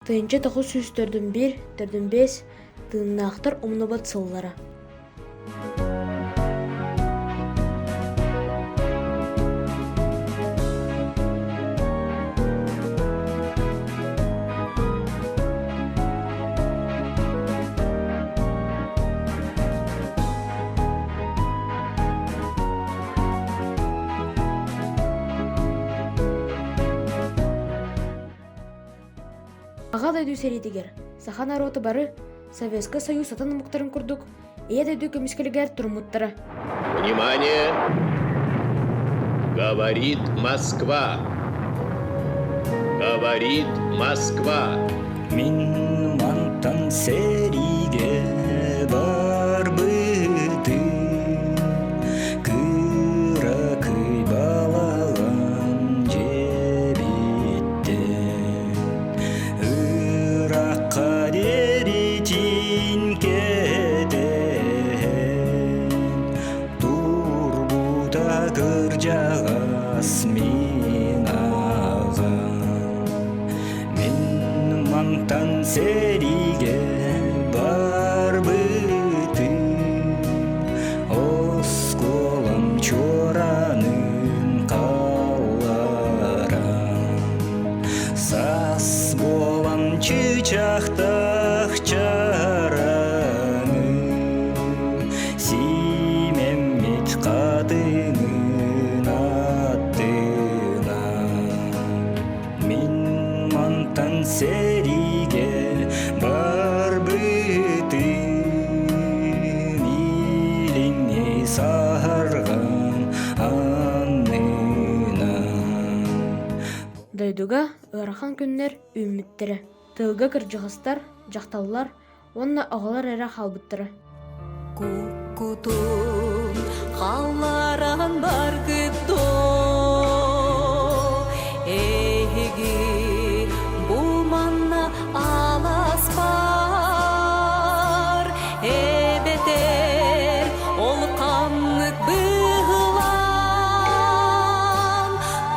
1941-45 тыыннаахтар умнубат сыллара. Аҕа дойду сэриитигэр саха норуота бары Советскай Союз атын омуктарын курдук Ийэ дойду көмүскэлигэр туруммуттара. Внимание! Говорит Москва! Говорит Москва! Мин мантан сэриигэ барбытым, кыракый балаҕан дьиэбиттэн Ырахха диэритин кэтэһэн, турбута кырдьаҕас мин аҕам. Мин мантан сэриигэ барбытым, оскуолам чуораанын хаалларан. Саас буолан чыычаахтаах чараҥым, сиимэммит хатыҥын аттынан. Мин мантан сэриигэ барбытым, илиҥҥи саһарҕам аннынан. Дойдуга ыарахан күннэр үүммүттэрэ. Тыылга кырдьаҕастар, дьахталлар уонна оҕолор эрэ хаалбыттара. Куккутун халларан баргыт Эһиги бу манна аласпар эбэтэр ол ханнык быһылаан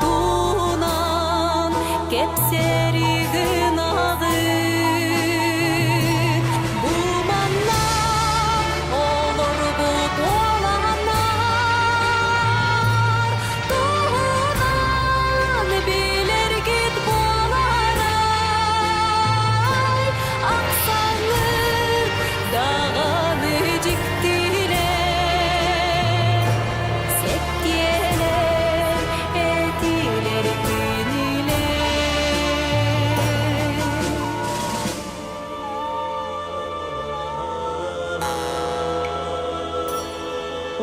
туһунан кэпсэри гынаҕыт бу манна олорбут уоланнар туһунан билэргит буолаарай ахсаҥҥыт даҕаны дьиктилэр сэттиэлэр этилэр кинилэр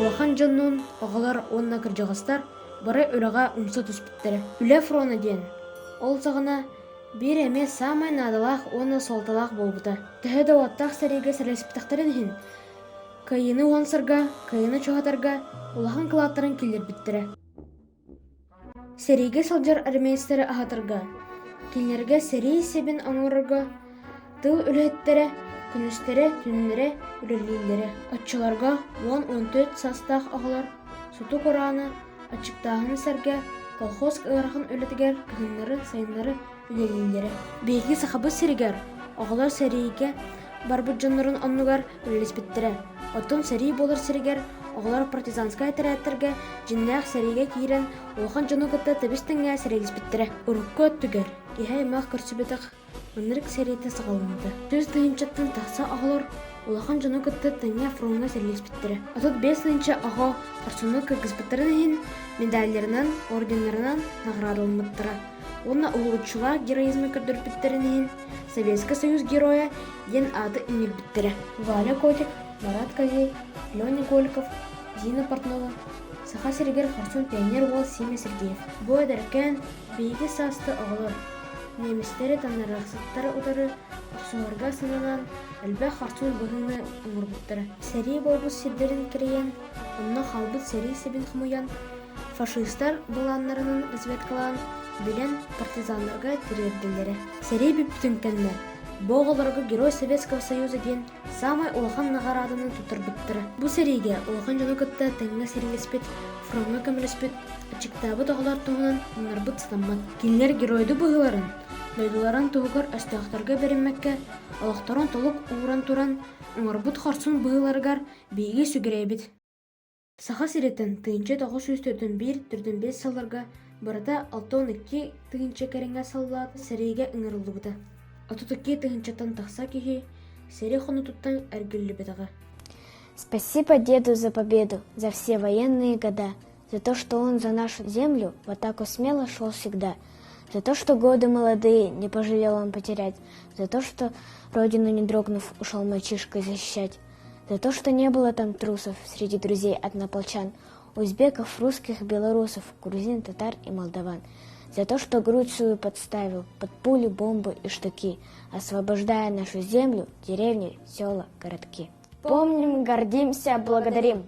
Улахан дьоннуун оҕолор уонна кырдьаҕастар бары үлэҕэ умса түспүттэрэ. Үлэ фрона диэн ол саҕана Биир эмиэ саамай наадалаах уонна суолталаах буолбута. Төһө да уоттаах сэриигэ сэлэспитэхтэрин иһин, Кыайыыны уһансарга, кыайыыны чугаһатарга улахан кылааттарын киллэрбиттэрэ. Сэриигэ сылдьар армеецтары аһатарга, кинилэргэ сэрии сэбин оҥорорго тыыл үлэһиттэрэ күнүстэрэ-түүннэрэ үлэлииллэрэ. Оччолорго 10-14 саастаах оҕолор суту-курааны Аччыктааһыны сэргэ колхоз ыарахан үлэтигэр кыһыннары-сайыннары үлэлииллэрэ. Биһиги Сахабыт сиригэр оҕолор сэриигэ барбыт дьоннорун оннугар үлэлэспиттэрэ. Оттон сэрии буолар сиригэр оҕолор партизанскай этэрээттэргэ дьиҥнээх сэриигэ киирэн улахан дьону кытта тэбис-тэҥҥэ сэриилэспиттэрэ. Урукку өттүгэр киһи аймах көрсүбэтэх Ынырык сэриитэ саҕаламмыта. 100 тыһыынчаттан тахса оҕолор улахан дьону кытта тэҥҥэ фроҥҥа сэриилэспиттэрэ. 35 тыһыынча оҕо хорсуннук кыргыспыттарын иһин медалларынан, орденнарынан наҕараадаламмыттара уонна уһулуччулаах героизмы көрдөрбүттэрин иһин Советскай Союз Геройа диэн ааты иҥэрбиттэрэ. Валя Котик, Марат Козей, Леня Голиков, Зина Портнова, Саха сиригэр хорсун пионер уол Сима Сергеев. Бу эдэркээн биһиги саасты оҕолор Немецтэри таннарыахсыттары утары охсуһарга сананан, элбэх хорсун быһыыны оҥорбуттара. Сэрии буолбут сирдэрин кэрийэн, онно хаалбыт сэрии сэбин хомуйан, фашистар былааннарынан разведкалаан, билэн партизаннарга тириэрдэллэрэ. Сэрии бүппүтүн кэннэ, бу оҕолорго Герой Советского Союза диэн саамай улахан наҕарааданы туттарбыттара. Бу сэриигэ улахан дьону кытта тэҥҥэ сэриилэспит, фроҥҥа көмөлөспүт, аччыктаабыт оҕолор туһунан умнарбыт сатаммат. Кинилэр геройдуу быһыыларын. Дойдуларын туһугар өстөөхтөргө бэриммэккэ, олохторун толук ууран туран оҥорбут хорсун быһыыларыгар биһиги сүгүрэйэбит. Саха сириттэн 1941-45 сылларга барыта 62 тыһыынча кэриҥэ саллаат сэриигэ ыҥырыллыбыта. 32 тыһыынчаттан тахса киһи сэрии хонуутуттан эргиллибэтэҕэ. Спасибо деду за победу, за все военные года, за то, что он за нашу землю в атаку смело шел всегда, за то, что годы молодые не пожалел он потерять, за то, что родину не дрогнув ушел мальчишкой защищать, за то, что не было там трусов среди друзей однополчан, узбеков, русских, белорусов, грузин, татар и молдаван, за то, что грудь свою подставил под пули, бомбы и штыки, освобождая нашу землю, деревни, села, городки. Помним, гордимся, благодарим.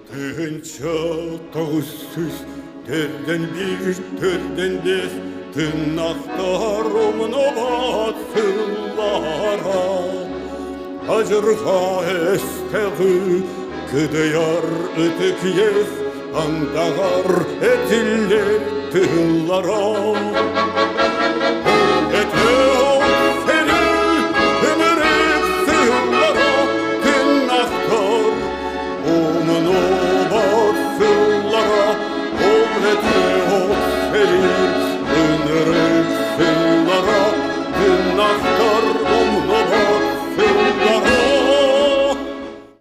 1900 төрден биир, төрден бес, тыыннахтар умнубат сыллара. Адьырҕа эстэҕи кыдыйар ытык иэс, андаҕар этиллэр тыллара.